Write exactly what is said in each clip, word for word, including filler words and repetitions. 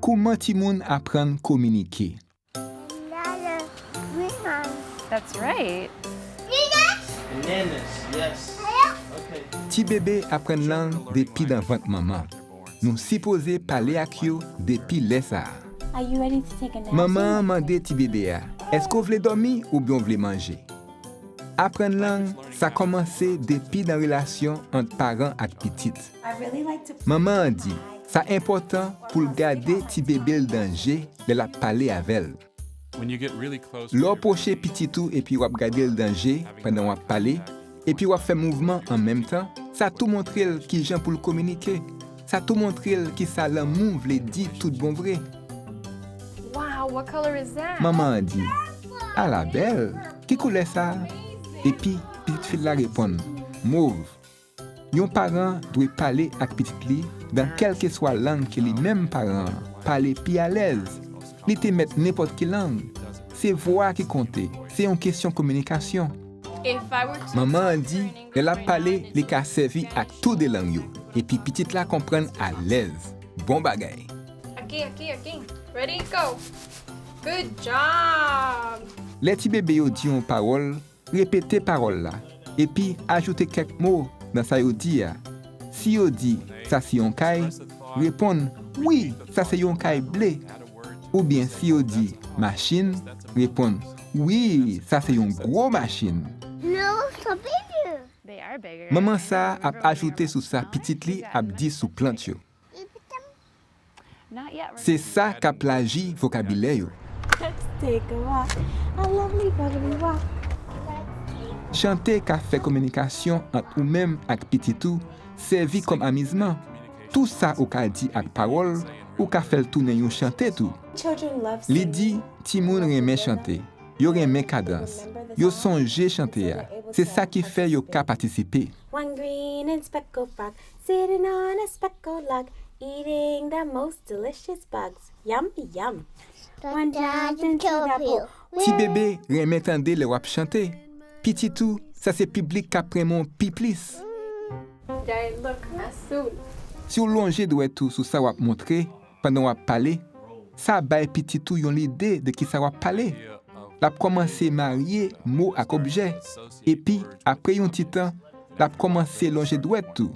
Kòman timoun aprann kominike? That's right. Bananas, yes. Okay. Ti bebe aprann lang depi nan vant manman. Nou sipoze pale ak yo depi lè sa a. Are you ready to take a nap? Manman an mande ti bebe a, èske w vle dòmi oubyen w vle manje? Aprann lang, sa kòmanse depi nan relasyon ant paran ak pitit. I really like to Manman an di, sa enpòtan pou l gade ti bebe l dan je lè l ap pale avè l. When you get really close Lè w pwoche pitit ou epi w ap gade l dan je pandan w ap pale, epi w ap fè mouvman an menm tan, sa tou montre l kijan pou l kominike. Sa tou montre l kisa lanmou vle di tout bon vre. Wow, what color is that? Manman an di, ala bèl, ki koulè sa a? Epi pitit fi l la reponn, mov. Yon paran dwe pale ak pitit li dan kèlkeswa lang ke li menm paran an pale pi alèz. Li te mèt nenpòt ki lang. Se vwa a ki konte, se yon kesyon kominikasyon. If I were to Manman an di, lè l ap pale, li ka sèvi ak tou de lang yo. Epi pitit la konprann alèz. Bon bagay. Aki, aki, aki. Ready, go. Good job. Lè ti bebe yo di yon pawòl, repete pawòl la, epi ajoute kèk mo nan sa yo di a. Si yo di, sa se yon kay, reponn, wi, sa se yon kay ble. Oubyen si yo di, machin, reponn, wi, sa se yon gwo machin. No, stop it. They are bigger. Manman sa a ap ajoute sou sa pitit li ap di sou plant yo. Not yet. Se sa k ap laji vokabilè yo. Let's take a walk. A lovely bubbly walk. Chante ka fè kominikasyon ant ou menm ak pitit ou sèvi kòm amizman. Tou sa ou ka di ak pawòl, ou ka fè l tounen yon chante tou. Children love Li singing. Di, timoun renmen chante. Yo renmen kadans. Yo sonje chante a. Se sa ki fè yo ka patisipe. One green and speckled frog sitting on a speckled log, eating the most delicious bugs. Yum, yum. One jumped into the pool. Ti bebe renmen tande lè w ap chante. Pitit ou, sa se piblik k ap renmen w pi plis. They look soon. Si w lonje dwèt ou sou sa w ap montre pandan w ap pale, sa bay pitit ou yon lide de kisa w ap pale. L ap kòmanse marye mo ak objè, epi, apre yon ti tan, l ap kòmanse lonje dwèt tou.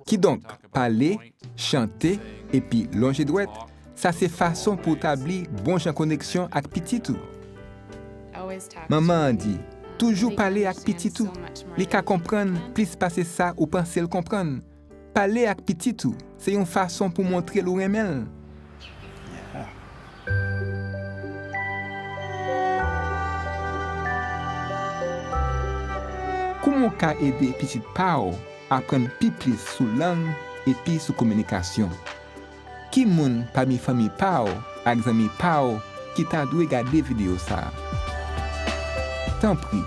Kidonk, pale, chante, epi lonje dwèt, sa se fason pou w tabli bon jan koneksyon ak pitit ou. Manman an di, toujou pale ak pitit ou. Li ka konprann plis pase sa ou panse l konprann. Pale ak pitit ou, se yon fason pou montre l ou renmen l. Kouman w ka ede pitit pa w aprann pi plis sou lang epi sou kominikasyon? Ki moun pami fanmi pa w ak zanmi pa w ki ta dwe gade videyo sa a? Tanpri,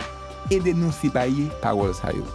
ede nou sipaye pawòl sa yo.